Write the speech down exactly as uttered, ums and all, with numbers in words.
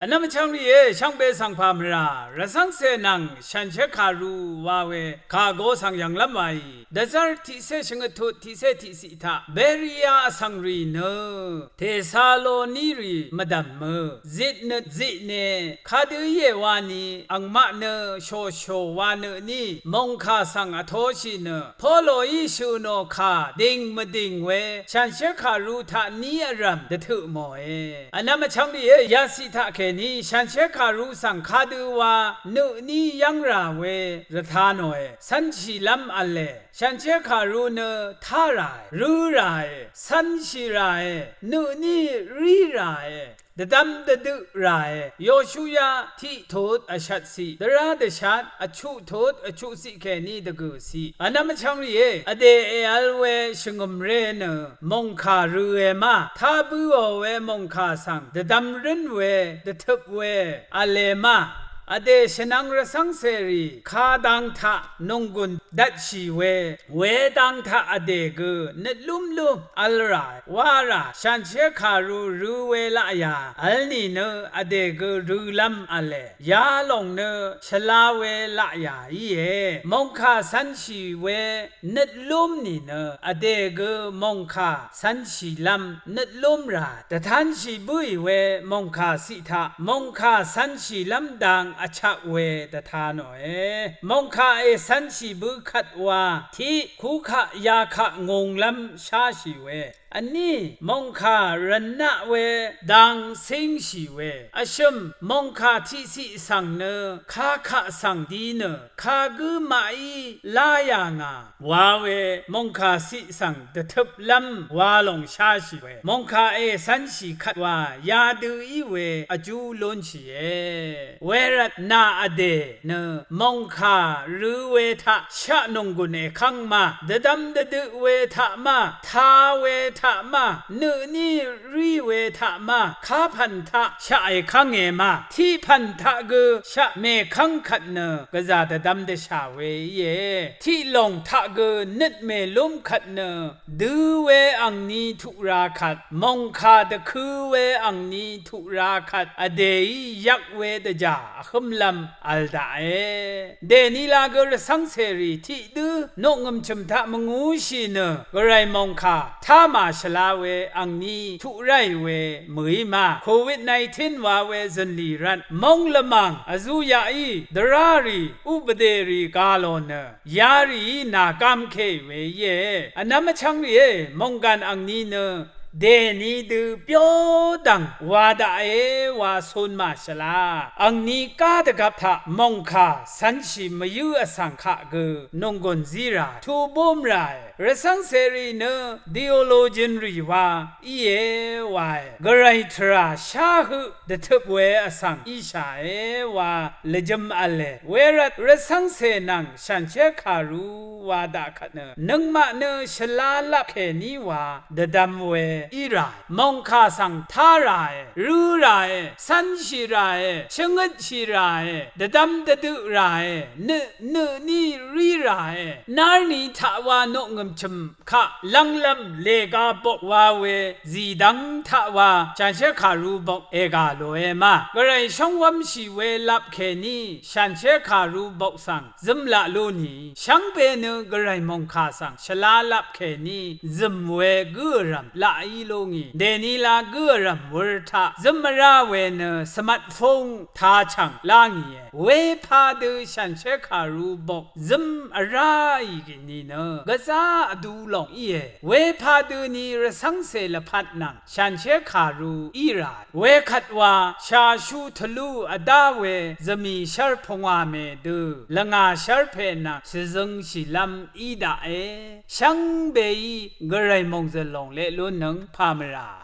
Vnvm vchvng rìé, shvngbe svng pà mvrà, rvcv́ngcè nvng shànshér kàru wa we kàgo svng yv̀nglv́m wàì, dvzv́r tiqcé shvngøt tut tiqcé tiqciq taq Beria vsvng rì nø Tesaloni rì mvdv̀mø zitnøt zitne kadø íe wani angmaq nø shòshò wa nø ní mòngkà svng vtoshì nø Poloí shø̀ nò kà dìng mvdìng we shànshér kàru taq ní vrv̀m dvtøq mòe. Vnvm vchvng rìé, yaciq taq kèní shànshér kàru svng kadø wa nø ní yv́ng rà we dvta nòe. Cv́nshìlv́m v̄le. Shànshér kàru nø tá ràe, rø̄ ràe, cv́nshì ràe, nø ní rí ràe, dvdvm dvdøq ràe. Yoshuya tiq tut vshvtciq, dvrá dvshat vchuq tut vchuqciq kèní dvgø̀ciq. Vnvm vchvng rìé, vdè èvl we shvngø̀mré nø mòngkà rø̄e ma, tá bǿò we mòngkà svng dvdvm rǿn we, dvtøp we v̄le ma. Vdè shvnvng rvcv́ngcèrì kadang taq nònggùn dvtshì we, wedang taq vdè gø nøt lúmlúm vl rà, wa rà, shànshér kàru rø̄ we laqyà vl nìnø vdè gø rø̄lv́m v̄le. Yalòng nø shvla we laqyà íe. Mòngkà cv̄nshì we nøt lúm nìnø vdè gø mòngkà cv̄nshìlv́m nøt lúm rà, dvtanshì bǿì we mòngkà ciq taq mòngkà cv̄nshìlv́m dang vchak we dvta nòe. Mòngkà ècv̄nshì bø kvt wa tiq kukaq yakaq ngunglv́m sháshì we, vní mòngkà rvnaq we dang cíngshì we, vshø̀m mòngkà tiqciq svng nø kakaq svng di nø kagǿ maqí lá yà ngà wa we mòngkà ciq svng dvtøplv́m wa lòng sháshì we, mòngkà ècv́nshì kvt wa yadø í we vjú lúnshìe. Wervt nà vdè nø mòngkà rø̄ we taq shaq nònggùn èkv́ng ma, dvdvm dvdøq we taq ma, tá we taq ma, nø ní rí we taq ma, kapv̀n taq shaq èkv́nge ma, tiqpv̀n taq gø shaq mèkv́ng kvt nø gvzà dvdvm dvshà we íe. Tiqlòng taq gø nøt mèlúm kvt nø dø̄ we angni tuq ra kvt, mòngkà dvkø̄ we angni tuq ra kvt, vdèí yvk we dvjà vhǿmlv́m vl daqe. Dènila gø rvcv́ngcèrì tiqdǿ noqngø̀m chø̀m taq mvngūshì nø gvray mòngkà tá màshvla we angni tuq ráì we mø̀í ma. Covid nineteen wa we zø̀nlì rvt móng lvmàng vzuyaqí dvrárì uqbvdèrì gà lò nø yarìí nàgám keì we íe. Vnvm vchvng rìé, mònggàn angni nø dèni dø byó dv̀ng wa daqe wa cun màshvla. Angni gá dvgvp taq mòngkà cv̄nshì mvyǿ vsvng kaq gø nònggùn zí ràe, tubúm ràe. Rvcv́ngcèrì nø theologian rì wa íe wae. Gvray tvrà shá høq dvtøp we vsvng íshàe wa lvjø̄m v̄le. Wervt rvcv́ngcè nvng shànshér kàru wa daq kvt nø nøngmaq nø shvlalap kèní wa dvdvm we í ràe. Mòngkà svng tá ràe, rø̄ ràe, cv́nshì ràe, shvngøtshì ràe, dvdvm dvdøq ràe, nø nø ní rí ràe. Nárni taq wa noqngø̀m chø̀m kaq lv́nglv́m lèga bok wa we zìdv́ng taq wa shànshér kàru bok ègà lòe ma. Gvray shóngwv́mshì we lap kèní shànshér kàru bok svng zǿm laq lú nì, shvngbe nø gvray mòngkà svng shvlalap kèní zø̀m we gǿ vrv̀m laq í lú ngì. Dènila gǿ vrv̀m wur taq zǿm vrá we nø smartphone tachv̀ng lá ngìe. Wepadø shànshér kàru bok zǿm vrá ì gìni nø gvzá vdu lòng íe. Wepadø ni rvcv́ngcè lvpat nvng shànshér kàru í ràe. Wekvt wa shàshu tvlú vdá we zvmì shv́r pungwà mè dø lvngà shv́r pè nvng shvzøngshìlv́m í daqe. Shvngbeí gvray mòngzø̀l lòng leq lúnnøng pà mvrà.